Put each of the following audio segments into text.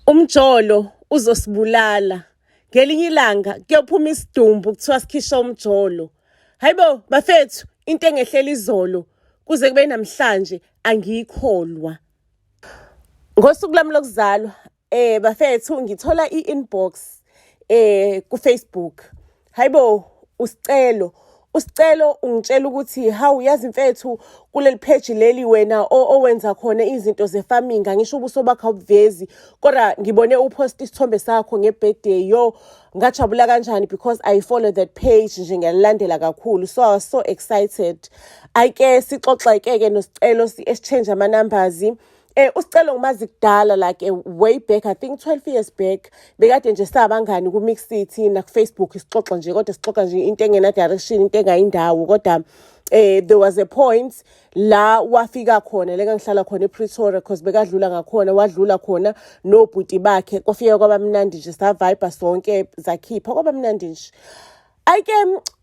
Umjolo uzosibulala. Ngelinye ilanga kuyophuma isidumbu kuthiwa sikhisha umjolo. Hayibo bafethu, into engehlela izolo kuze kube namhlanje angiyikholwa. Ngosuku lwami lokuzalwa, bafethu, ngithola i-inbox ku-Facebook. Hayibo, uSicelo. USicelo ungitshela ukuthi, "Hawu, yazi mfethu, kuleli page leli wena owenza khona izinto ze-farming, angisho ubuso bakho awubuvezi, kodwa ngibone upost isithombe sakho nge-birthday. Yo, ngajabula kanjani because I follow that page nje, ngiyalilandela kakhulu." So I was so excited. Ayike sixoxe-ke noSicelo, si-exchange ama-numbers. USicelo ngimazi kudala, like way back, I think 12 years back. Bekade nje sabangani ku-Mix City naku-Facebook, sixoxa nje, kodwa sixoxa nje into engena direction, into engayindawo. Kodwa there was a point la wafika khona la engangihlala khona ePretoria, because bekadlula ngakhona, wadlula khona nobhuti bakhe, kwafika kwaba mnandi nje, sa-vibe sonke, zakhipha, kwaba mnandi nje. Ayike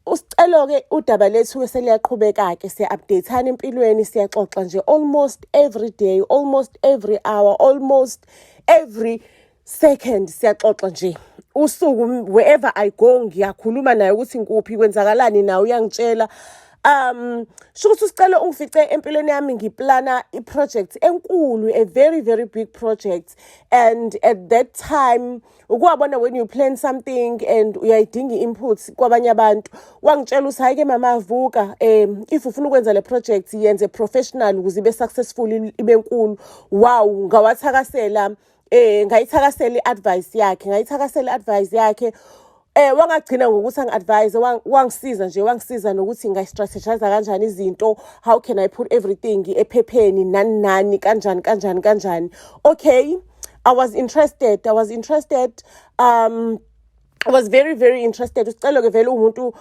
uSicelo-ke, udaba lethu seliyaqhubeka-ke, siya-update-ana empilweni, siyaxoxa nje almost every day, almost every hour, almost every second, siyaxoxa nje usuku. Wherever I go ngiyakhuluma naye ukuthi ngikuphi, kwenzakalani, nawe uyangitshela. Sho ukuthi uSicelo ungifice empilweni yami ngiplana i-project enkulu, a very very big project, and at that time ukuwabona when you plan something and uyayidinga i-input kwabanye abantu. Wangitshela ukuthi, "Hhayi-ke mama, vuka, if ufuna ukwenza le project, yenze professional ukuze ibe successful, ibe nkulu." Wow, ngawathakasela, ngayithakasela i-advice yakhe, ngayithakasela i-advice yakhe. Wangagcina ngokuthi angi-advise, wangisiza nje, wangisiza nokuthi ngayi-strategize kanjani izinto, how can I put everything ephepheni, nani nani, kanjani kanjani kanjani. Okay, I was interested, I was interested, I was very very interested. USicelo-ke vele uwumuntu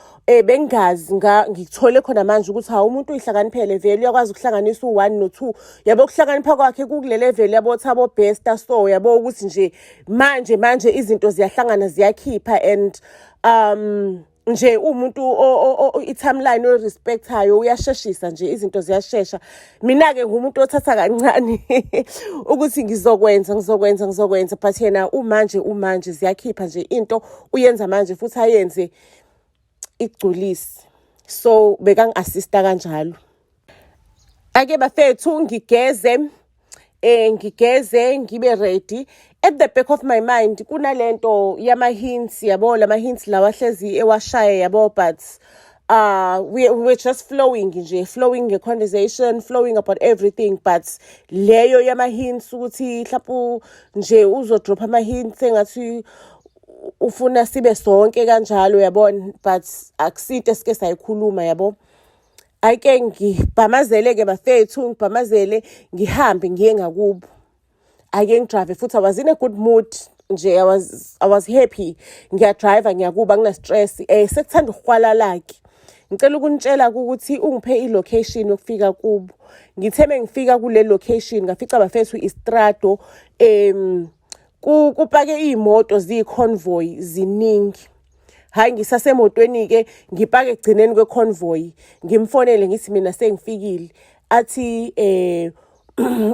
bengazi ngikuthole khona manje ukuthi hawu, umuntu uyihlakaniphele vele, uyakwazi ukuhlanganisa u-one no-two, yabo. Ukuhlakanipha kwakhe kukule level yabo Thabo Bester, so yabo ukuthi nje manje manje izinto ziyahlangana, ziyakhipha, and nje umuntu i-timeline oyi-respectayo, uyasheshisa nje, izinto ziyashesha. Mina-ke ngumuntu othatha kancane ukuthi ngizokwenza, ngizokwenza, ngizokwenza, but yena umanje umanje ziyakhipha nje, into uyenza manje futhi ayenze igculise. So bekangi-assista kanjalo. Ake bafethu, ngigeze, ngigeze, ngibe ready. At the back of my mind kunalento yama hints, yabo, lama hints lawa hlezi ewashaya, yabo, but we were just flowing nje, flowing nge-conversation, flowing about everything, but leyo yama hints ukuthi mhlawumbe nje uzodrop ama hints engathi ufuna sibe sonke kanjalo, yabona, but akusinto esike sayikhuluma, yabo. Ayike ngibhamazele-ke bafethu, ngibhamazele, ngihambe ngiye ngakubo. Ake ngi-drive futhi, I was in a good mood nje, I was happy. Ngiya-drive, ngiyakuba angina-stress. Sekuthanda ukuhwalala-ke. Ngicela ukunitshela ukuthi ungiphe i-location yokufika kubo. Ngithe mengifika kule location, ngafica bafethu istrado, kupake iy'moto ziyi-convoy, ziningi. Hhayi, ngisasemotweni-ke, ngipake ekugcineni kwe-convoy, ngimfonele ngithi mina sengifikile. Athi,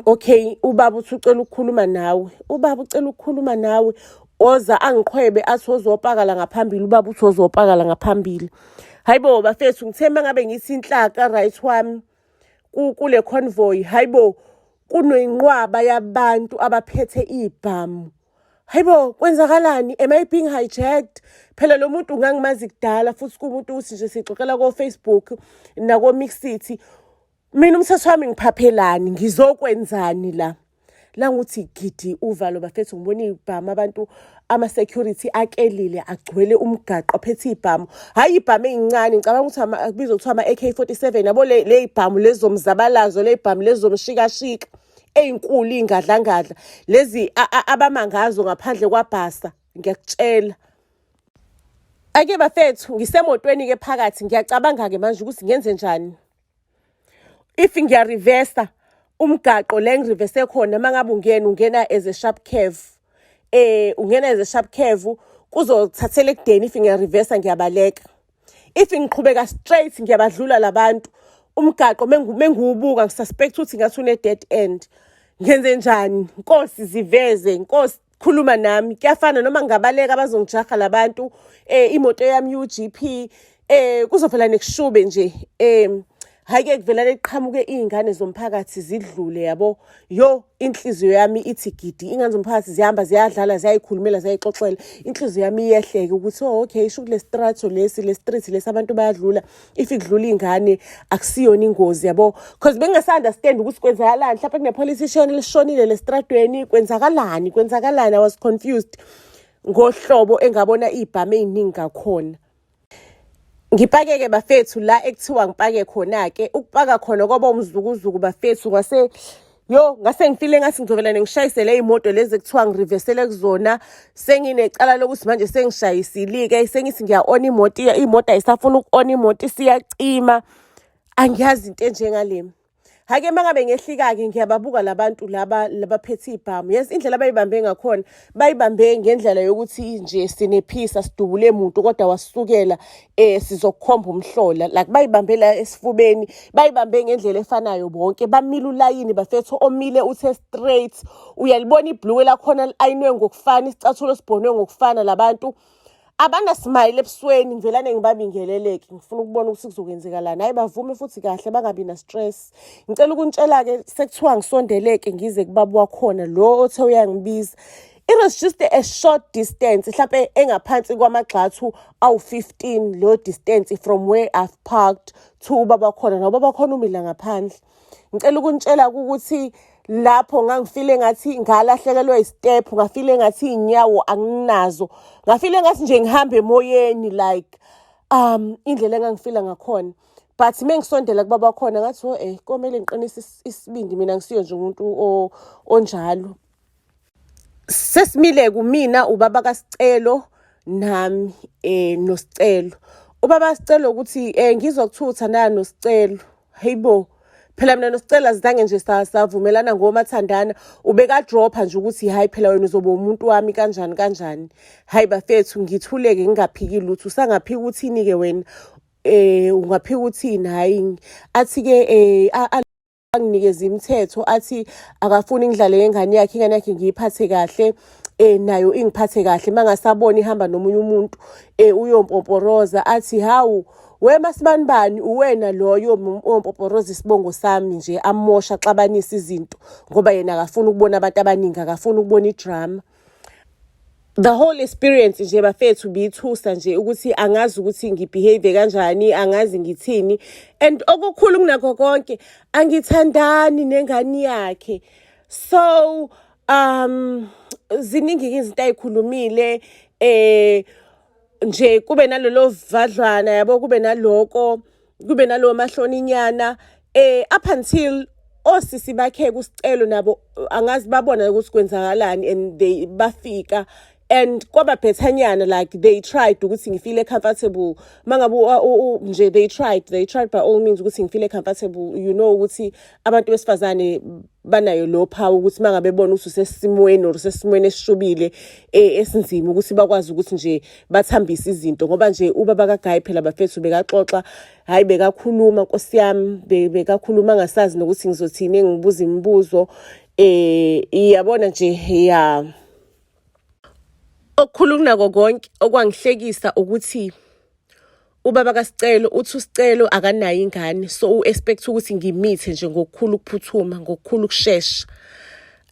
"Okay, ubaba uthi ucela ukukhuluma nawe, ubaba ucela ukukhuluma nawe." Oza angiqhwebe, athi ozopaka la ngaphambili, ubaba uthi ozopaka la ngaphambili. Hayibo bafethu, ngithe uma ngabe ngithi inhlaka right wami kule convoy, hayibo, kunenqwaba yabantu abaphethe iy'bhamu. Hayibo, kwenzakalani? Am I being hijacked? Phela lo muntu ngangimazi kudala futhi, kuwumuntu ukuthi nje sixoxela ko-Facebook nako-Mixit. Mina umthetho wami, ngiphaphelani? Ngizokwenzani la? La nguthi gidi uvalo bafethu, ngibona iy'bhamu, abantu, ama-security akelile, agcwele umgaqo, aphethe iy'bhamu. Hhayi iy'bhamu ey'ncane, ngicabanga ukuthi kubizwa kuthiwa ama-AK 47, yabo, le y'bhamu lezi zomzabalazo, le y'bhamu lezi zomshikashika, ey'nkulu, iy'ngadlangadla lezi abama ngazo ngaphandle kwabhasa, ngiyakutshela. Ake bafethu, ngisemotweni-ke phakathi, ngiyacabanga-ke manje ukuthi ngenze njani. If ngiya-reversa, umgaqo la engi-reverse khona, uma ngabe ungena, ungena as a sharp curve. Ungena as a sharp curve, kuzothathela ekudeni. If ngiya-reversa, ngiyabaleka. If ngiqhubeka straight, ngiyabadlula labantu. Umgaqo mengiwubuka ngisuspect ukuthi ngathi une dead end. Ngenze njani? Nkosi ziveze, Nkosi. Khuluma nami, kuyafana noma ngingabaleka bazongijaha labantu, imoto yami UGP, kuzovela nekushube nje. Hhayi-ke kuvela liqhamuke iy'ngane zomphakathi zidlule, yabo. Yo, inhliziyo yami ithi gidi. Iy'ngane zomphakathi zihamba ziyadlala, ziyayikhulumela, ziyayixoxela. Inhliziyo yami iyehleke ukuthi, oh okay, sho kule strato lesi, le street lesi abantu bayadlula. If kudlula iy'ngane akusiyona ingozi, yabo. 'Cause bengingasa-understand ukuthi kwenzakalani. Mhlawumpe kune-politician elishonile le stradweni, kwenzakalani, kwenzakalani. I was confused ngohlobo engabona iy'bhamu ey'ningi ngakhona. Ngipake-ke bafethu la ekuthiwa ngipake khona-ke. Ukupaka khona kwaba umzukuzuku bafethu, ngase yo ngase ngifile ngathi ngizovela ngishayisele iy'moto lezi ekuthiwa ngirivesele kuzona. Senginecala lokuthi manje sengishayisile-ke, sengithi ngiya-ona imoto, imoto ayisafuni uku-ona, imoto isiyacima. Angiyazi into enjengale. Hhayi-ke uma ngabe ngehlika-ke ngiyababuka la bantu laba labaphethe iy'bhamu. Yes, indlela abayibambe ngakhona, bayibambe ngendlela yokuthi nje sinephisa sidubule muntu kodwa wasukela sizokukhomba umhlola. Like bayibambe la esifubeni, bayibambe ngendlela efanayo bonke. Bamile ulayini bafethu, omile uthe straight. Uyalibona ibhulukwe lakhona li-ayinwe ngokufana, isicathulo sibhonwe ngokufana labantu. Abana-smile ebusweni, ngivelane ngibabingeleleke, ngifuna ukubona ukuthi kuzokwenzekalani. Hhayi bavume futhi kahle, bangabi na-stress. Ngicela ukunitshela-ke, sekuthiwa ngisondeleke ngize kubaba wakhona lo othe uyangibiza. It was just a short distance, hlampe engaphansi kwamagxathu awu-15 leyo distance from where I've parked to ubaba wakhona, nobaba wakhona umile ngaphandle. Ngicela ukunitshela ukuthi lapho ngangifile ngathi ngalahlekelwa i-step, ngafile ngathi iy'nyawo anginazo, ngafile ngathi nje ngihamba emoyeni, like indlela engangifila ngakhona. But uma ngisondela kubaba wakhona ngathi, oh komele ngiqinise isibindi, mina ngisiyo nje umuntu onjalo. Sesimile kumina ubaba kaSicelo nami noSicelo. Ubaba kaSicelo ukuthi ngizokuthutha na noSicelo. Hayibo, phela mina noSicelo azange nje savumelana ngomathandana, ubeka-drop-a nje ukuthi hhayi phela wena uzoba umuntu wami kanjani kanjani. Hhayi bafethu, ngithuleke ngingaphiki lutho. Usangaphika uthini-ke wena? Ungaphika uthini? Hhayi, athi-ke anginikeze imithetho, athi akafuni ngidlale ngengane yakhe, ingane yakhe ngiyiphathe kahle, nayo ingiphathe kahle. Mangasabona ihamba nomunye umuntu uyompomporoza, athi hawu wema sibanibani, uwena loyo ompoporoza isibongo sami nje, amosha axabanise izinto ngoba yena akafuni ukubona abantu abaningi, akafuni ukubona idrama. The whole experience nje bafethu biyithusa nje ukuthi angazi ukuthi ngi-behave kanjani, angazi ngithini. And okukhulu kunakho konke, angithandani nengane yakhe. So ziningi izinto ayikhulumile, nje kube nalolo vadlwana, yabo, kube naloko, kube nalowo mahloninyana, up until osisi bakhe kuSicelo nabo angazi babona ukuthi kwenzakalani and they bafika and kwaba bhethanyana. Like they tried ukuthi ngifile comfortable mangabe nje they tried by all means ukuthi ngifile comfortable. You know ukuthi abantu besifazane banayo lo power ukuthi mangabe bona ukuthi usesimweni or usesimweni esishubile, esinzima, ukuthi bakwazi ukuthi nje bathambise izinto, ngoba nje ubaba kaGayi phela bafethu bekaxoxa, hayi bekakhuluma, nkosi yami, bekakhuluma ngasazi nokuthi ngizothini, ngibuza imibuzo, iyabona nje ya. Okukhulu kunako konke okwangihlekisa ukuthi ubaba kaSicelo uthi uSicelo akanayo ingane, so u-expect ukuthi ngimithe nje ngokukhulu ukuphuthuma, ngokukhulu ukushesha.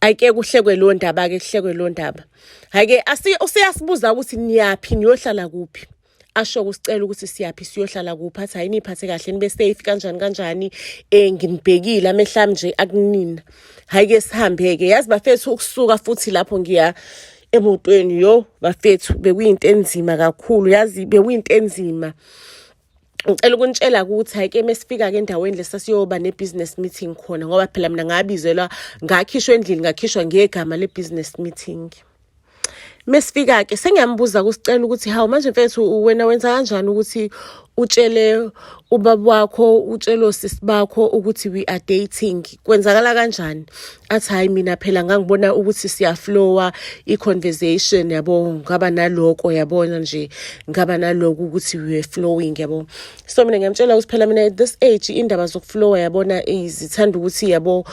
Ayike kuhlekwe leyo ndaba-ke, kuhlekwe leyo ndaba. Hhayi-ke useyasibuza ukuthi niyaphi, niyohlala kuphi. Asho kusicela ukuthi siyaphi, siyohlala kuphi. Athi hayi, niyiphathe kahle, nibe safe, kanjani kanjani, nginibhekile, amehlo ami nje akunina. Hhayi-ke sihambe-ke, yazi bafethu, ukusuka futhi lapho ngiya emotweni, yo bafethu, bekuyinto enzima kakhulu, yazi bekuyinto enzima. Ngicela ukunitshela ukuthi hhayi-ke mesifika-ke endaweni lesasiyoba ne-business meeting khona, ngoba phela mina ngabizelwa, ngakhishwa endlini, ngakhishwa ngegama le-business meeting. Mesifika-ke sengiyambuza kusicela ukuthi hawu manje mfethu, wena wenza kanjani ukuthi utshele ubaba wakho, utshele osisi bakho ukuthi we are dating, kwenzakala kanjani? Athi hhayi mina phela ngangibona ukuthi siya-flowa i-conversation, yabo, ngaba naloko, yabona nje, ngaba naloko ukuthi we were flowing, yabo. So mina ngiyamtshela ukuthi phela mina at this age indaba zoku-flowa, yabona, zithanda ukuthi, yabo,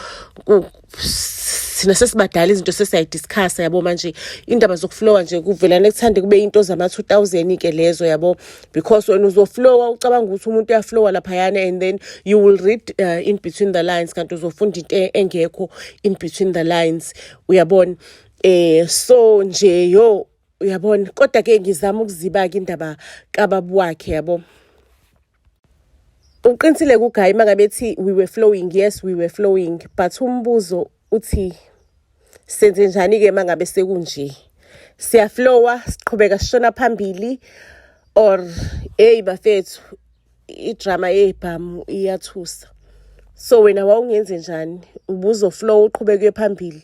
Thina sesibadala, izinto sesiyayidiscussa, yabo. Manje indaba zokuflowa nje kuvelane kuthande kube into zama-2000 ke lezo, yabo, because wena uzoflowa ucabanga ukuthi umuntu uyaflowa laphayana, and then you will read in between the lines, kanti uzofunda into engekho in between the lines, uyabona. So nje yo, uyabona, kodwa ke ngizama ukuziba-ke indaba kababa wakhe, yabo. Uqinisile kuGayi uma ngabe ethi we were flowing. Yes, we were flowing, but umbuzo uthi senze njani-ke uma ngabe sekunje? Siyaflowa, siqhubeka sishona phambili, or hey bafethu, idrama yebhamu iyathusa. So wena wawungenze njani? Ubuzoflow uqhubeke phambili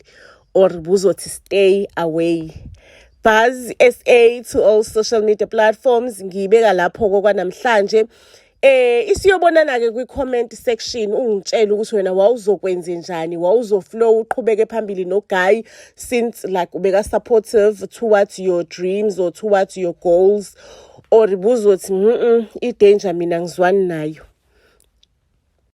or buzothi stay away? Buzz SA to all social media platforms. Ngiyibeka lapho kokwanamhlanje. Isiyobonana ke kwi comment section, ungitshela ukuthi wena wawuzokwenze njani. Wawuzoflow uqhubeke phambili no guy, since like ubeka supportive towards your dreams or towards your goals, or buzothi i danger mina ngizwani nayo?